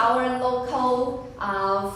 Our local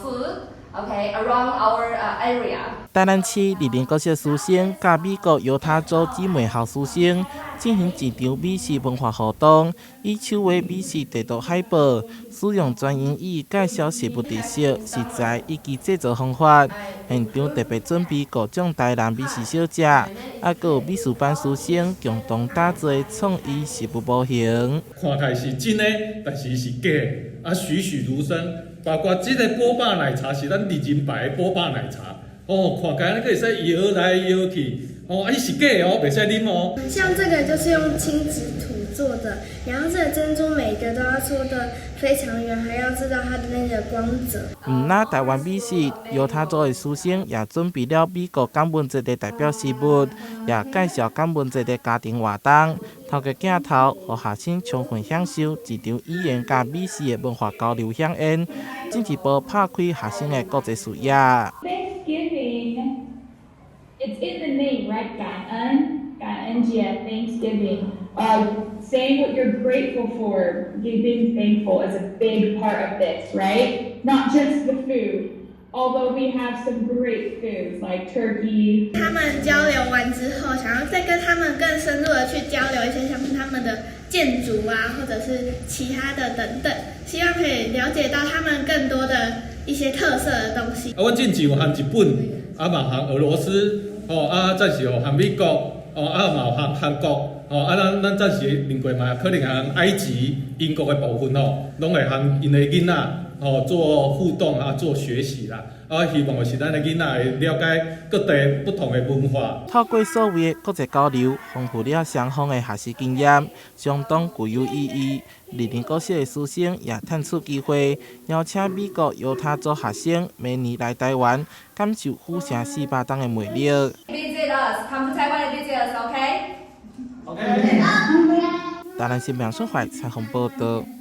food, okay, around our area. 台南市二林國小師生佮美國猶他州姊妹校師生進行一場美食文化活動，以手畫美食地圖海報，使用全英語介紹食物特色、食材以及製作方法。現場特別準備五種台南美食小食，猶閣有美術班師生共同打造的創意食物模型。看起來是真的，但是是假的，啊栩栩如生。包括這个波霸奶茶是咱二人牌的波霸奶茶，哦，看起來閣會使搖來搖去，哦，啊，伊是假的哦，袂使啉哦。像這個就是用親子土做的，然後這個珍珠每個都要搓得非常圓，還要知道它的那個光澤。毋但台灣美食，猶他州的師生也準備了美國感恩節的代表食物，也介紹感恩節的家庭活動。透過鏡頭，予學生充分享受一場語言佮美食的文化交流饗宴，進一步拍開學生的國際視野。 Thanksgiving, it's in the name, right? 感恩，感恩節，Thanksgiving. Saying what you're grateful for, being thankful is a big part of this, right? Not just the food, although we have some great foods like turkey. 他們交流完之後，想要再跟他們更深入的去交流一些，像是他們的建築啊，或者是其他的等等，希望可以了解到他們更多的一些特色的東西。啊，阮進前有和日本，啊嘛和俄羅斯，吼啊暫時有和美國，哦啊嘛有和韓國，吼啊咱咱暫時另過嘛可能和埃及、英國的部分吼，攏會和𪜶的囡仔吼做互動啊，做學習啦。啊，希望就是咱的囡仔會了解各地不同的文化。透過所謂的國際交流，豐富了雙方的學習經驗，相當具有意義。二林國小的師生也趁此機會，邀請美國猶他州學生明年來台灣，感受府城400冬的魅力。 Visit us, come to Taiwan and visit us, okay? OK。台南新聞孫懷採訪報道。